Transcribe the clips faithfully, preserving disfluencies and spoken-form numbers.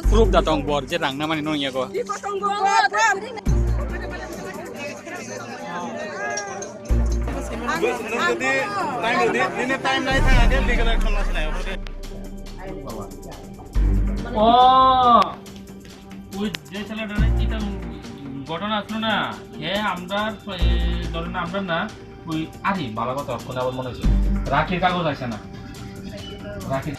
Proof da tong bor je rang na mani nong yago. Nwng jodi time rwdi, nini time nai thang age legal action no sinai. Oh, ওই যে ছেলেটার কি তো ঘটনা আসলো না, হে আমরার, এ, ধরেন আমরার না, ওই আরে বালা কথা, এখন আবার মনে হচ্ছে রাখির কাগজ আছে না, রাখির।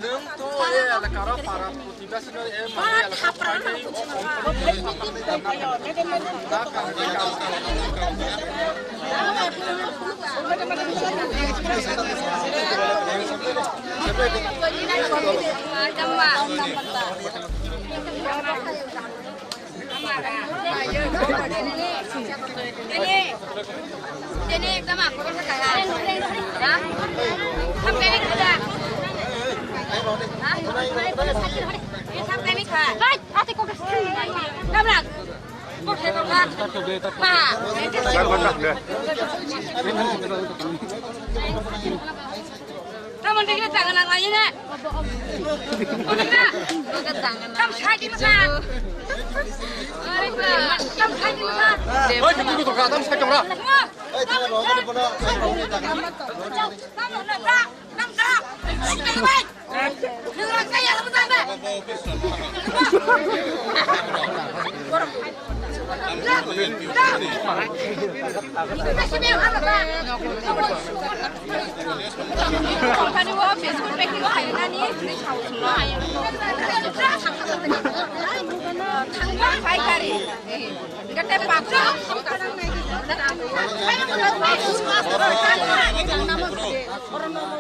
Nwng to e elakaro para protibasino e mani elakaro. Tamon dikit tangan ang lagi na. Tam sakit masa. Tam sakit masa. Oi, kutu kutu ka, tam sakit ora. Tam sakit masa. Tam sakit masa.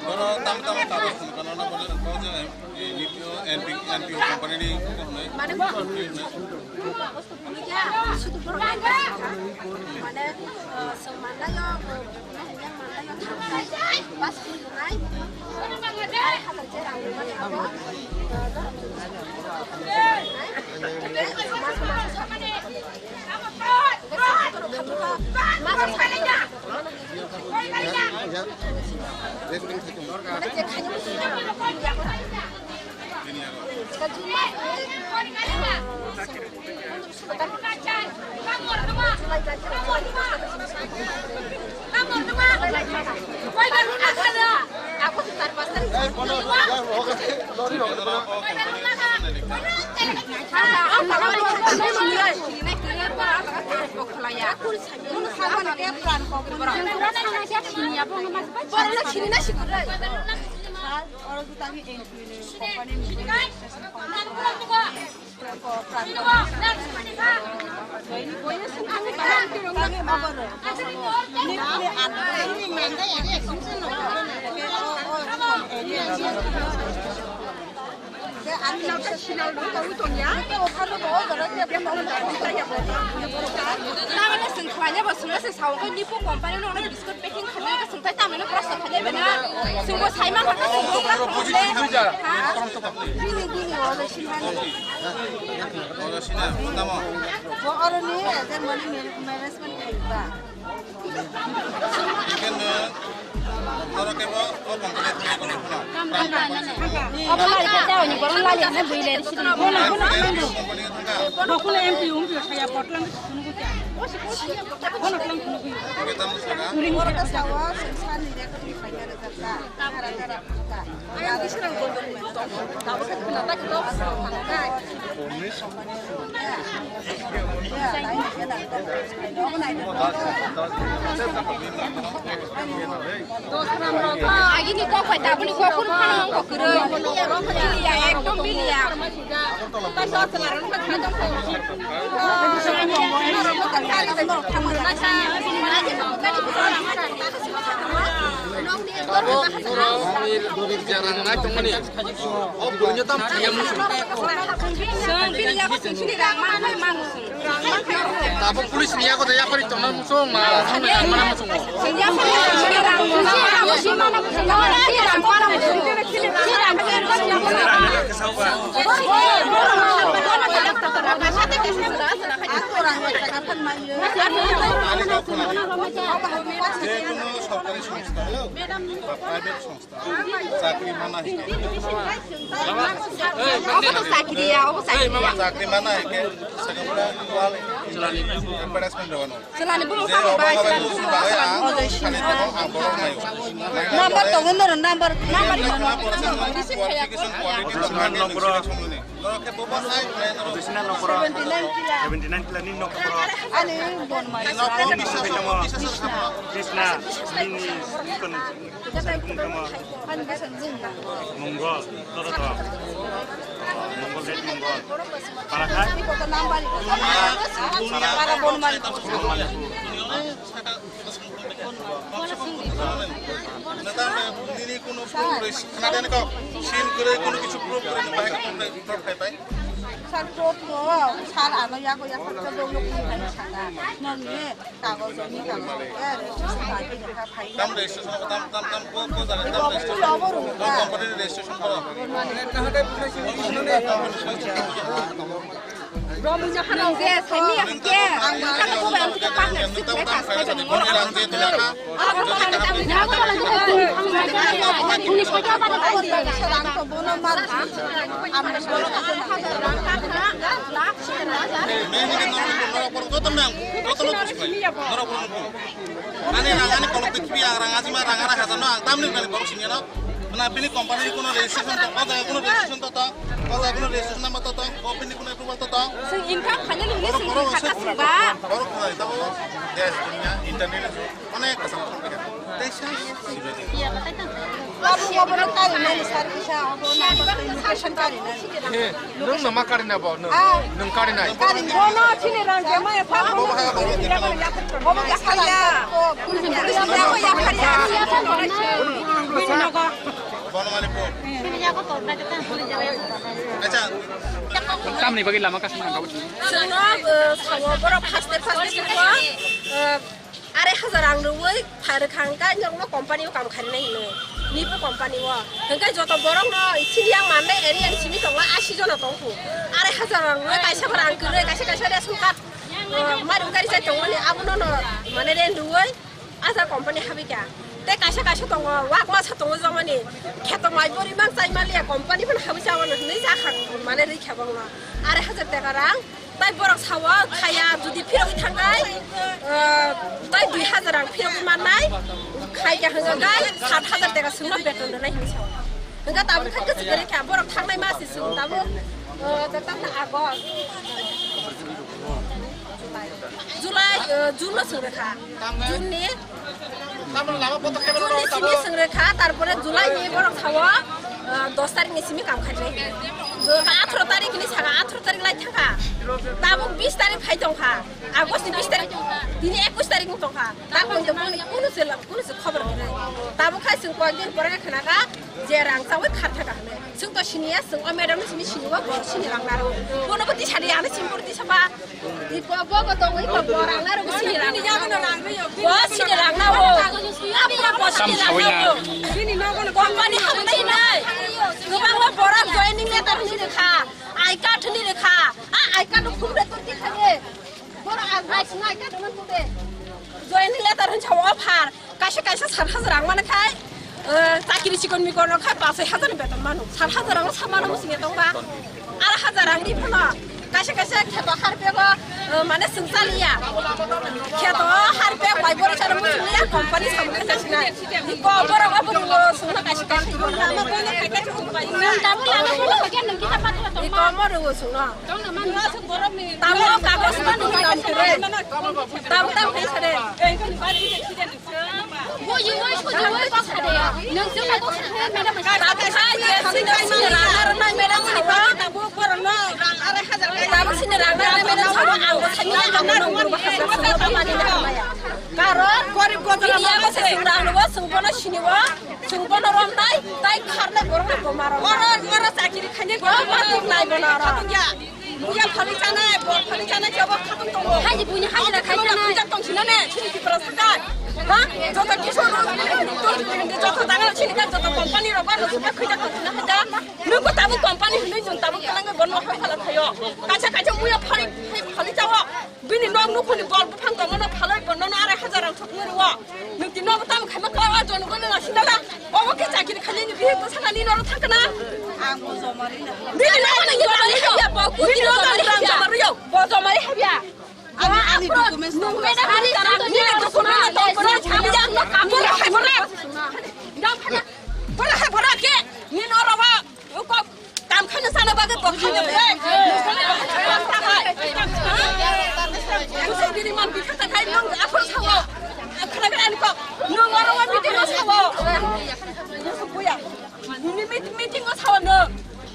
Bono tam tam taro phone kana na bono ko je N P O, N P O, N P O company ni ko hwnwi. Tamani chwng khlaina bo swngna se sao khe Nipo company no biscuit packing khlaina khe swngthai tamani prosto khlaina bena. Swngbo saima khe swngbo khlaina. Ha? Bini, bini, ojo sinani. Ojo sina, tamo. Bo oroni, ejer mani management khlaiba. Hingke nwng norok kebo o company thangwi tongwi phano. Obo lai khe tei oni borok lai hwnwi bui lai sidi. Bono, bono, bono. Company thangkha. Bokuno M P, M P saya botlang phunugwi kya. Bono tlang phunugwi. Hingke tamo saka. Borok ta sawa, sensani rek twi khlai kha rwjak ta. Tara, tara. Agini kok bai tabuni kok phano wngkha kwrwi. Biliya, ekdom biliya. Abo borok ni gori jarang nai tongmani. O buino tam kaya musu. Song bini yago song sini rang ma ma ma musu. Abo police ni yago da yapari tongna musu ma. Mana musu. Song yapari sini rang ma ma musu. Sini rang ma musu. Sini rang ma musu. Sini rang ma musu. Chakri mana hai ke? Obo to chakri ya, obo chakri ya. Chakri mana hai ke? Sekarang advertisement doang. Selani bulu je kami obo bai, obo selani bulu musim bai, ah, selani bulu. Sani tamo ang borok nayo. Number to, number, number, number. Qualification, quality, Additional number. Additional number. Seventy nine kila. Seventy nine kila ni number. Ani bon mai. Ni number bisa sama, bisa sama. Krishna, ni, ni, ni kon, kon tama. Mongol, toto to. Mongol, Red Mongol. Para kha? Para bon mai. Nini kuno problem roi khna dene kok. Sim kwrwi kuno kichu problem kwrwi ni bahai khe problem rot khai pai. Sir, rot no, sir, ano yago yago khe dong no kung khai saka. Nong ye kagoj ni kagoj. Eh, registration khai khai khai. Tam registration, tam, tam, tam, ko, ko jaga tam registration. Ko company registration ko. Nung je saimanya hwnkhe, ang nokha tongwi bai, ang khe partnership le ta sabai tongwi mano. Ani rang ani kolok twi kibi ang rang ajima rang ara hajar no ang tamni rang borok sini no. Mana bini company ni kuno registration to, o jaga kuno registration to to, o jaga kuno registration number to to, o bini kuno approval to to. Sing income khaina nungni sing kata sing ba. Borok khaina tamo gas dunia internet onek kasam. Tei sa. Babu obo no kari nani sir kisa obo number to location kari nani. He, nung nama kari na bo, nung, nung kari nai. Bono chini rang jama ya pa. Bobo ha, bobo. Bobo ya kaya. Bono mani po. Tamni bagwi lama kasma nang kabo. Chwngno, eh, sawo borok haste haste chwngno, eh, arai hajar rang rwui phai rwkha hwnkhe norokno company o kam kharinai hinwi. Nibo company o. Hwnkhe joto borokno chini yang mande area ni simi tongo asi jona tongkhu. Arai hajar rang rwui kaisa bo rang kwrwi kaisa kaisa ration card, eh, mairum gari chai tongmani abono no mane rent rwui. Aja company habika. Tei kaisa kaisa tongo, wak masa tongo jomani. Kheto mai bori mang chai maliya company phano habwi chawano hinwi jakha mane rikha bongno. Arai hajar teka rang. Tai borok sawo khaya jodi phirogwi thangkai, eh, tai dui hajar rang phirogwi mannai. Khaika hwnga gai sat hajar teka sungno beton rwnai hinwi sawo. Hwnga tabuk kha kwchwk rikha borok thangnai masi sung tabuk, eh, jakta August. July, eh, June no sung rikha. June ni, June ni simi sung rikha, tarpore July ni borok sao, eh, dos tarik ni simi kam khai. Atharo tarik ni saka, atharo tarik lai thangkha. Tabuk bis tarik phai tongkha. August ni bis tarik, tini ekwis tarik wng tongkha. Tabuk to kunu, kunu se la, kunu se khobor kwrwi. Tabuk khai chwng koi din pore khnakha je rang chawi khar thangkha hwnwi. Chwng to siniya, chwng o madam ni simi siniwa, bo sini rang naro. Bono bo tisani, ani simi bo tisaba. Ipo bo bo tongo, ipo bo rang naro, bo sini rang. Bo sini rang naro. Ipo bo sini rang naro. Bini nogo no company hambai nai. Gobang bo borok joining letter ni rikha. I card ni rikha. A I card no khum re to tikha ye. Borok ang I card no khum re. Joining letter hin sa offer. Kaisa kaisa sat hajar rang mano khai, eh, chakiri chikon mikon rok khai pash hajar ni beton mano. Sat hajar rang sa mano musing etong ba. Ar hajar rang ri phano. Kaisa kaisa kheto har pego, eh, mane sung chaliya. Kheto har pego bai bori charo musing ya company samu khai chasina. Ko borok abo sungna kaisa kaisa. Tamo lama ko ke nang kita patla tong. Iko mo ro sungna. Tamo kagos ba nang tam kure. Tamo tam khai sare. Bo yuwai ko yuwai ko sade. Nang se ko ko madam. Tabuk hai je sini sini rang nai madam ni ba. Tabuk sini rang nai madam sabo ang sini ang nang guru ba ka sabo ba ni na maya. Karo gorib gojra ma se sing rang no sing bono sini bo sing bono rom nai tai khar nai borok na gomaro. Oro oro chakiri khani go ma tuk nai bono oro. Buya phali chanai, bor phali chanai, jabo khatong tongo. Hai, buini hai, hai, hai, hai. Khujak tong sinane, sini Tripura sarkar. Ha? Joto kisor, joto dangalo sini kan, joto company rok, joto khujak tong sinane, hai da. Nungko tabu company hinui jun tabu kalangga gonno hai phala thayo. Kacha kacha muya phali, hai phali chawo. Bini nok nukhuni bol buphang tongmano phaloi bo nono arai hajar rang thokni rwo. Nwng tini obo tamo khaima kla o jono gono na sinala. Obo khe chakiri khaini bihik bwsakani noro thangkana. Ang bo joma ri na. Bini nok ni joma ri ya bo. Bini nok ni joma ri ya. Bo joma ri habya. Ani, ani documents nung meda hari tarang ni documents tong kono chamya no kamura hai bora. Dam khana. Bora hai bora ke. Ni noro ba. Uko. Kam khana sana bagwi bo khana bagwi. Kusuk diri man bikha ta khai nung aphur sawo. Khana gra ni kok. Nung oro wa meeting o sawo. Kusuk buya. Nini meet-, meeting o sawo nung.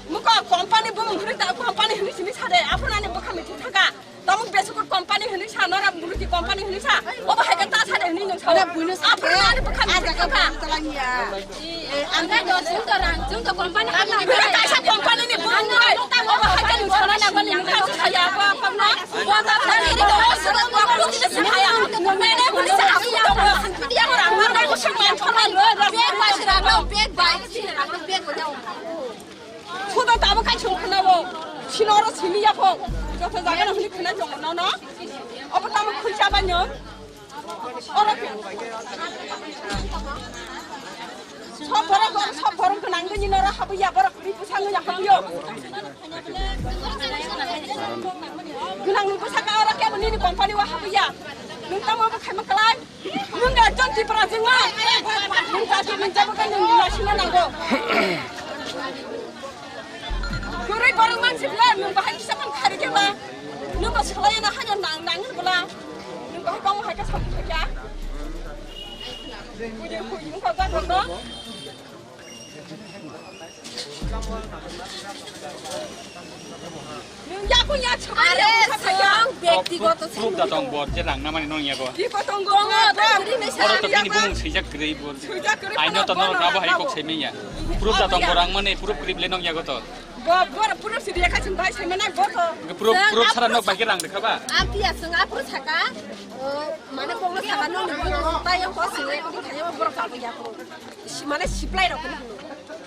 Muko company bumung hwnwi ta company hwnwi simi sade. Aphur ani bwkha meeting thaka. Tamo besukut company hwnwi sa, nora buluti company hwnwi sa. Obo hai khe ta sa de hwnwi nwng sa. Ore buino sa. Aphuru ani bwkha a jaga bwkha. Buino talang ya. Eh, ang khe do, chwng to rang, chwng to company hamya. Bwkha kaisa company ni bumung bai. Obo hai khe nwng sana nangmani nwng kha sa ya, apa, apa na. Bo ta ta ni ri ko, sa ko ko ni sa ya. Nwng mene buli sa aku to ko. Dia ko rang ma ko sa ma ko ma. Bag bai sa rang, bag bai. Bag bai. Sudo tamo kai sung khna bo. Sino oro simi ya pho. Joto jaga no hini khna jong no no. Obo tamo khuisa ba nyo. Oro ke. Sob borok, sob borok gwnang gini noro habu ya borok kuri bwsang ya habu yo. Gwnang ni bwsaka oro ke nini company wa habu ya. Nung tamo bo khaima klai. Nung ga jon Tripura jingma. Nung ga jon nung jabo ga nung nung sina nango. Gurui borok mansi bla nung bahai kisa kan khari ke ba. Nung ba salai na hanya nang nang bla. Nung bahai bang hai ka sab kya. Puji puji nung ka ga nung no. Are, swng bektigoto proof da tong bor je rang namani nong yago. Tongo, tongo, tongo. Oro to bini bumung swijak kwrwi bor. Swijak kwrwi. Aino to norok abo hai kok sai manya. Proof da tong bor ang mani proof kwrwi le nong yago to. Bo, bo, proof sidi yakha chwng bai sai mana bo to. Proof, proof sara nok bai ke rang rekha ba. Ampiya swng a proof saka. Mane bo saka nong ni bo tai ko swng e ko khayo bor ka ya ko. Si mane supply rok ni.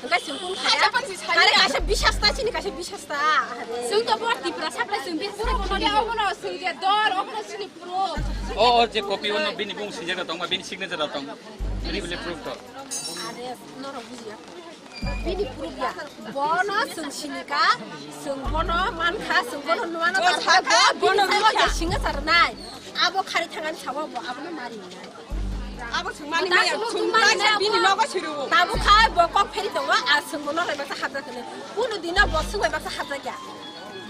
Hwnkhe chwng kunu khaya. Acha, bangsi sani. Are kaisa bisas ta chini, kaisa bisas ta. Chwng to bo Tripura supply chwng bisas ta. Obono, obono chwng je dor, obono chini pro. O, o je copy ono bini bung swijak da tongma, bini signature da tong. Bini bile proof to. Are, norok bujiya. Bini proof ya. Bono chwng sinika, chwng bono mankha, chwng bono nuano tarkha, bono bini nuano signature nai. Abo khari thangani sawa bo, abono mari nai. Abo swngmani maya, swngmani maya, bini nogo sirwo. Tabuk kha bo kok pheri tongo, a swngbo no rebaksa hapjak hwnwi. Kunu dino bo swngbai baksa hapjak ya.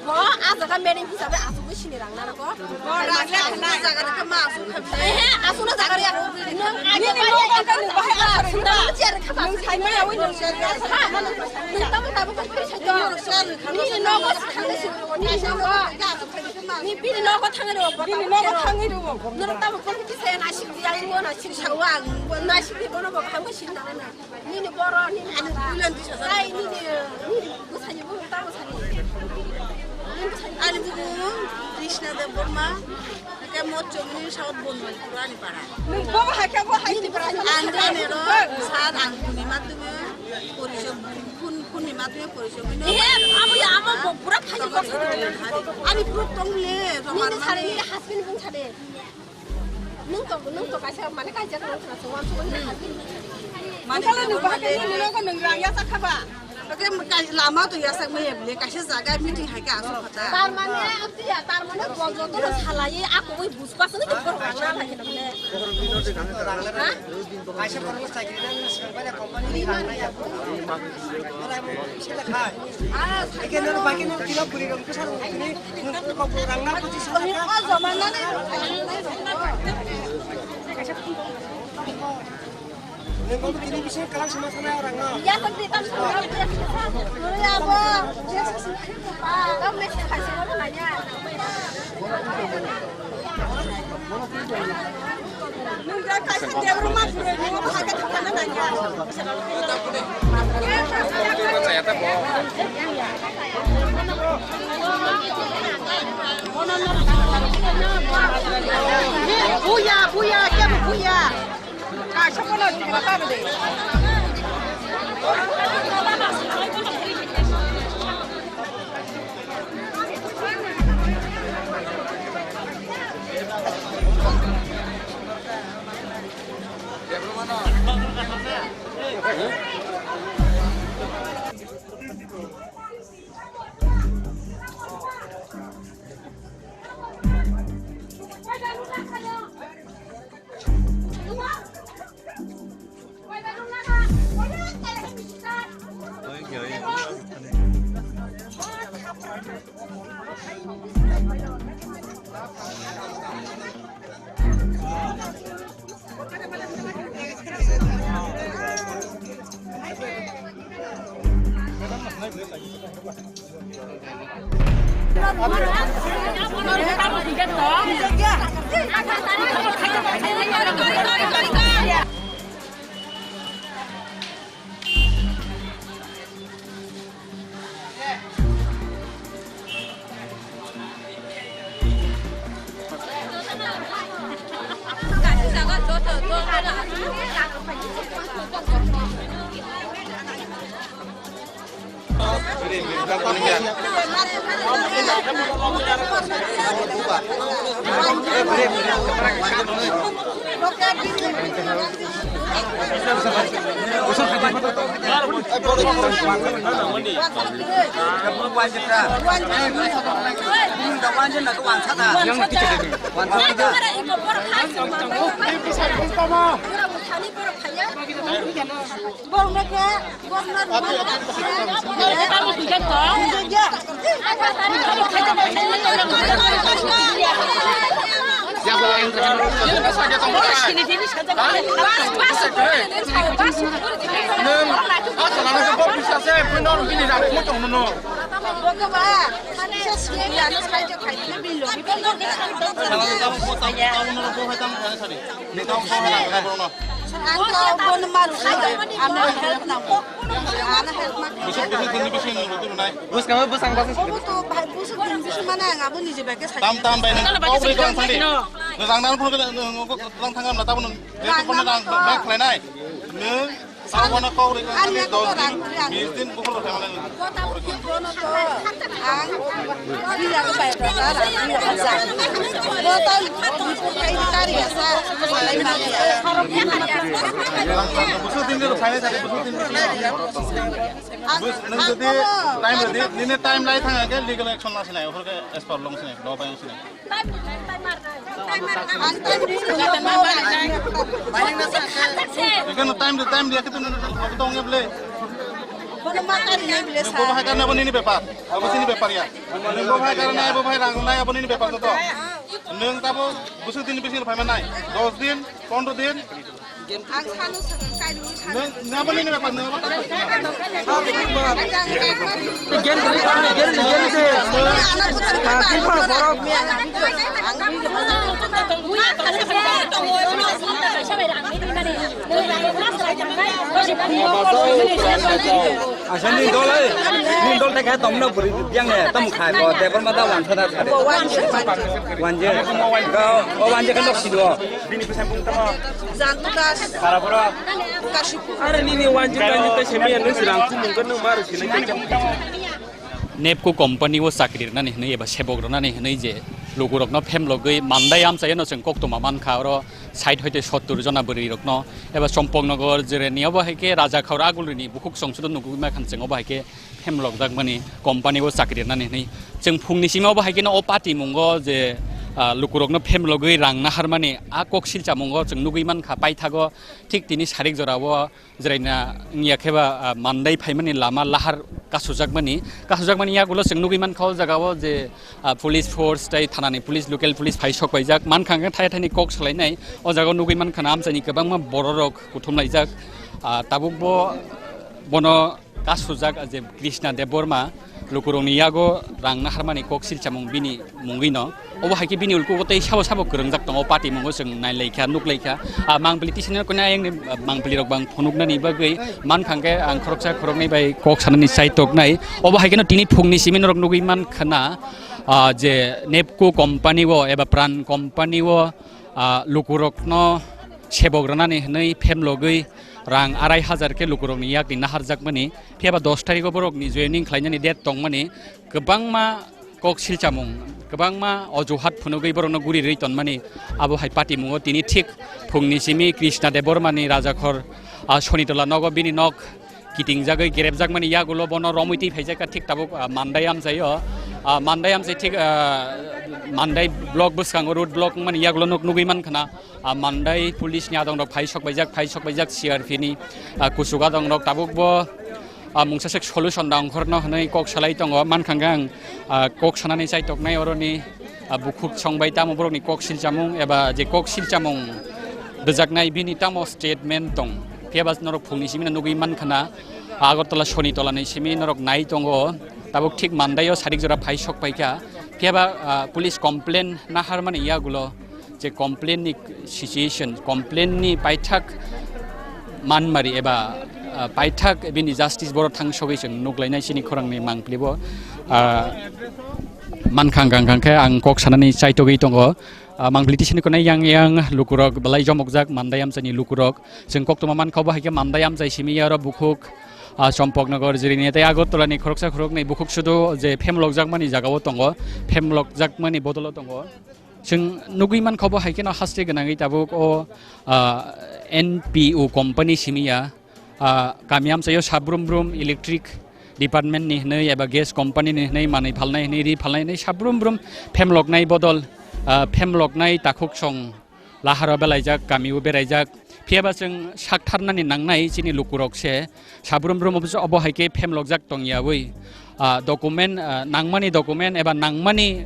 Bo a jaga madam hisabe asugwi sini rang narwgo. Bo rang ya khna jaga rwkha ma asuk kha. Ehe, asuk no jaga rwya. Nini nogo kha nung bahai asuk da. Nung sai maya wi nung share kha. Nung tamo tabuk kok pheri sai to. Nini nogo swngmani sirwo, nini nogo. Ni bini nogo thangwi rwo, bini nogo thangwi rwo. Norok tamo phone kisa ya nasik di, ang bo nasik sawa, ang bo nasik di, bono bo khamwi sin tangana. Nini boro, nini ala. Ai, nini, nini bwsani bo tamo sani. Ani bubu Krishna Deb Borma, ke mo chomni South Bonwai Purani para. Nung bo hai ke bo hai ni bwsani. Ang jane ro, sat ang buni matumi, poriso, phone, phone ni matumi poriso. He, abo ya, amo bo pura phai ko. Ani proof tong le, nini sari, nini husband bung sari. Nung to, nung to kaisa mane kaisa kang khna sung wan sung ni husband. Mane kala nung bahai ke nung nogo nung rang ya sakha ba. Oke, kaisa lama to ya sak me bile kaisa jaga meeting hai ka asuk khata. Tar mane, abdi ya, tar mane bo joto no salai, ako wi buspas ni ko rang na lagi na bile. Ha? Kaisa kormo sakri na nung sing bai na company ni rang na ya. Ora mo sila khai. Eke nor baki nor kilo puri rong kusa rong tini nung ko rang na poti sila ka. Nung ko tini bisa kalang sama sama rang na. Ya ko di tam sama. Nuri abo. Tam mes khai sama nanya. Buya, buya, kya buya? Kaisa kono jibra ta de. Bisa se, bini rang mo tong no. Busuk, busuk din ni bisingo nang rw nai. Bwskang, bwskang, bwskang. Obo to bhai, busuk din bisingo mane ang abo nije bai khe sai. Tam, tam bai nang kok ri kang thani. Nang nang phone khe nang thang am na tabuk nang. Rang nang rang back khlai nai. Nang abo no kok ri kang thani dos din, bis din bukhuk rw thang nai. Ang biya ko bai rw ta rang biya ko sa. Bo ta bukhuk kai tari ya sa. Busuk din ni rw thang nai thani, busuk din ni rw thang nai. Bus, nang jodi time rwdi, nini time lai thang khe legal action la sinai, okhor khe as per long sinai, law bai sinai. Ekheno time rwdi, time rwdi, khe tu nang tong eble. Nang bo bahai karne abo nini bepar, abo sini bepar ya. Nang bo bahai karne, abo bahai rang nai, abo nini bepar to. Nang tabo busuk din bisingo phai manai, dos din, pondro din. Ang sano sakang kairu sano. Nang, nang abo nini bepar, nang abo ta. Gen, gen, gen, gen, gen. Ang kipa borok. Asa ni dol ai, ni dol ta kha tom na buri yang ne, tom khai ko, table ma da wan sa da sa. Wan je, o wan je kan dok si do. Bini bwsai bung tamo. Jantu Das. Para boro. Kashipu. Are nini wanjing kanjing ta semiya nung sirang kumung kan nung maru sinai. Nepco company o chakri rwnani hwnwi eba sebok rwnani hwnwi je lukurokno phemlogwi mandai amchaino chwng koktwma mankha, oro sait hoite sottur jona bwrwirokno eba Chompoknogor Jireni obo hai khe Rajakhor Agulrini bukhuk chwng sudo nugwi mankha chwng obo hai khe phemlokjakmani company o chakri rwnani hwnwi. Chwng phungni simi obo hai kheno o patimungo je, ah, lukurokno phemlogwi rang naharmani a kok silchamungo chwng nugwi mankha paithago thik tini sarik jorao jeraina wngya kheba, ah, mandai phaimani lama lahar kasujakmani. Kasujakmani yagulo chwng nugwi mankha o jagao je, ah, police force tei thanani police, local police phai sok paijak. Mankha hwnkhe thaya thaini kok salainai o jagao nugwi mankha na amchaini kwbangma bororok kuthumlaijak. Ah, tabukbo bono kasujak je Krishna Debbarma lukurokni yago rang naharmani kok silchamung bini mungwino. Obo hai khe bini ulkugo tei sabo sabo kwrwngjak tongo, patimungo chwng nailaikha, nuklaikha. Ah, mangpili tisini kona ayangni, ah, mangpilirok bang phunuknani bagwi mankha hwnkhe ang khoroksa khoroknwi bai kok sanani chaitoknai. Obo hai kheno tini phungni simi norok nugwi mankha na, ah, je Nepco company o eba Pran company o, ah, lukurokno sebok rwnani hwnwi phemlogwi rang arai hajar khe lukurokni yakni naharjakmani, phiya ba dos tarikgo borokni joining khlainani date tongmani, kwbangma kok silchamung, kwbangma ojuhat phunugwi borokno guri rwi tonmani, abo hai patimungo tini thik phungni simi Krishna Debbarmani Rajakhor, ah, Sonitola nogo bini nok kitingjagwi gerepjakmani yagulo bono romwi twi phaijakha thik tabuk, ah, Mandai amchaio. Ah, Mandai amchai thik, ah, Mandai block bwskango road block wngmani yagulo nuk-, nugwi mankha na. Ah, Mandai police ni adongrok phai sok baijak, phai sok baijak C R P ni, ah, kuchuk adongrok tabukbo, ah, mungsa sek solution da ongkhorno hwnwi kok salai tongo. Mankha hwnkhe ang, ah, kok sanani chaitoknai oroni, ah, bukhuk songbai tamo borokni kok silchamung eba je kok silchamung rwjaknai bini tamo statement tong. Phiya ba norok phungni simi no nugwi mankha na, Agartala Sonitola ni simi norok nai tongo. Tabuk thik Mandai o sarik jora phai sok paikha. Phiya ba, ah, police complain naharmani yagulo je complain ni situation, complain ni paithak manmari eba, ah, paithak bini justice borok thang sogwi chwng nuklainai chini khorang ni mangpili bo, ah, mankha hwnkha hwnkha khe ang kok sanani chaitogwi tongo. Ah, mangpili tisini konai yang yang lukurok belai jomokjak Mandai amchaini lukurok. Chwng koktwma mankha obo hai khe Mandai amchai simi aro bukhuk, ah, Chompoknogor, Jirania tei Agartala ni khoroksa khoroknwi bukhuk sudu je phemlokjakmani jagao tongo. Phemlokjakmani bodolo tongo. Chwng nugwi mankha obo hai kheno haste gwnangwi tabuk o, ah, N P O company simi ya, ah, kami amchaio sabrum brum electric department ni hwnwi eba gas company ni hwnwi manwi phalnai hwnwi ri phalnai hwnwi sabrum brum phemloknai bodol, ah, phemloknai takhuk song laharo belaijak, kamio beraijak. Phiya ba chwng saktharnani nangnai chini lukurok se sabrum brum obo hai khe phemlokjak tongyawi, ah, document, ah, nangmani document eba nangmani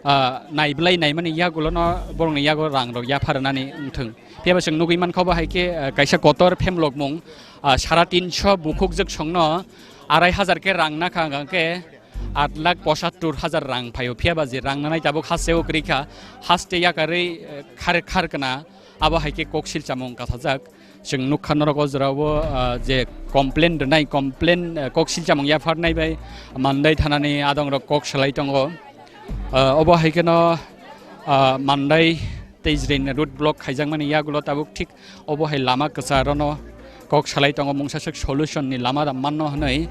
ah, naiblai naimani yagulono borokni yago rangrok yapharnani wngthwng. Phiyaba chwng nugwi mankha bo hai khe, ah, kaisa kotor phemlokmung, ah, sara tinso bukhukjwk songno arai hajar khe rang nakha hwnkha khe aat lakh pochattor hajar rang phaio. Phiyaba je rang nanai tabuk hasteo kwrwi kha, haste yakarwi, eh, khar, kharkna abo hai khe koksil chamung kathajak. Chwng nukha norok o jorao, ah, je complain rwnai, complain, ah, koksil chamung yapharnai bai Mandai thanani adongrok kok salai tongo. Ah, obo hai kheno, ah, Mandai tei Jireni road block khaijakmani yagulo tabuk thik obo hai lama kwcharono kok salai tongo, mungsaswk solution ni lama da manno hwnwi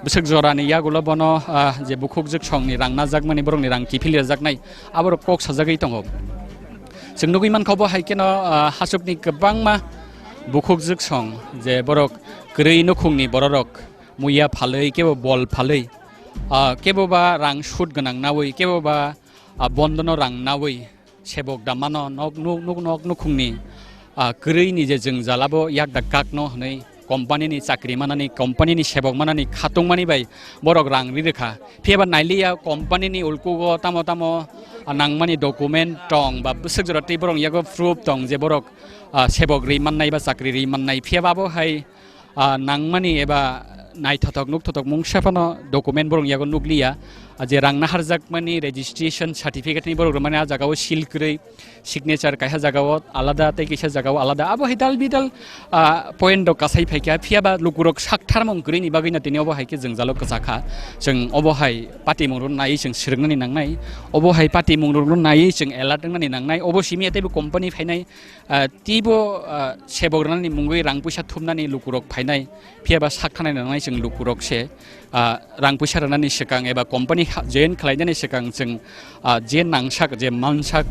bwswk jorani yagulo bono, ah, je bukhukjwk songni rang najakmani borokni rang kiphil rwjaknai aborok kok sajagwi tongo. Chwng nugwi mankha bo hai kheno, ah, hachukni kwbangma bukhukjwk song je borok kwrwi nukhungni bororok muiya phalwi kebo bol phalwi, ah, kebo ba rang sut gwnang nawi kebo ba, ah, bondono rang nawi sebok da mano nok nuk, nuk, nok nukhungni, ah, kwrwini je jwngjal abo yak da kakno hwnwi company ni chakri manani, company ni sebok manani khatungmani bai borok rang ri rwkha. Phiyaba nailiya company ni ulkugo tamo tamo, ah, nangmani document tong ba bwswk jora tei borok yago proof tong je borok, ah, sebok ri mannai ba chakri ri mannai. Phiyaba abo hai, ah, nangmani eba naithothok nukthothok mungsa phano document borok yago nukliya. Ah, je rang naharjakmani registration certificate ni borok rwmani ah jagao seal kwrwi, signature kaisa jagao alada tei kaisa jagao alada. Abo hai dal bidal, ah, point rok kasai phaikha, phiyaba lukurok sak tharmung kwrwini bagwino tini obo hai khe jwngjalo kwchakha. Chwng obo hai patimung rok naiwi chwng swrwngnani nangnai, obo hai patimung rok naiwi chwng alert wngnani nangnai, obo simi teibo company phainai, ah, teibo, ah, sebok rwnani mungwi rang puisa thumnani lukurok phainai, phiyaba sak thanai nangnai chwng lukurok se. Ah, rang puisa rwnani swkang eba company ha-, join khlainani swkang chwng, ah, je nangsak, je mansak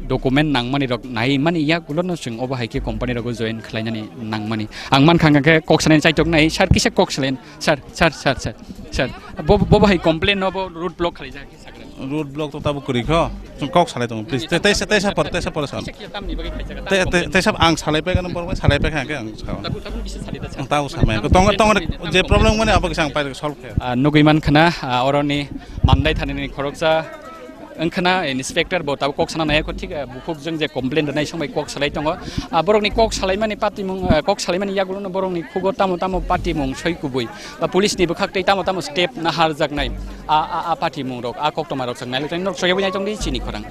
document nangmani rok naimani yagulono chwng obo hai khe company rogo join khlainani nangmani. Ang mankha hwnkha khe kok sanani chaitok nai, sir, kisa kok salaini, sir, sir, sir, sir, sir. Bo, bo, bo hai complain no bo road block khlaijak. Road block to tabuk kwrwi kho. Chwng kok salai tongo, please. Te, teisa, teisa por, teisa por sal. Te, te, teisa ang salai paikha, borok bai salai paikha, hwnkhe ang sao. Ang tabo samai. Tongo, tongo, je problem mani abo kisa ang pai solve khe. Ah, nugwi mankha na, ah, oroni Mandai thanini khoroksa wngkhana inspector bo tabuk kok sana nai kho, thik, ah, bukhuk jwng je complain rwnai song bai kok salai tongo. Ah, borokni kok salaimani patimung, ah, kok salaimani yagulono borokni khugo tamo tamo patimung soi kubui. Ba police ni bwkhak tei tamo tamo step naharjaknai a, a, a patimung rok, a koktwma rok chwng nai le tei norok soyabwi nai tong di chini khorang.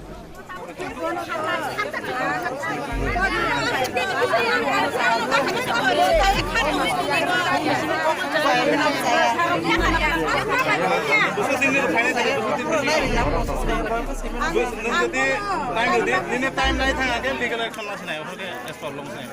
Nwng jodi time rwdi, nini time nai thang khe legal action lasinai, okhorkhe as problem sinai.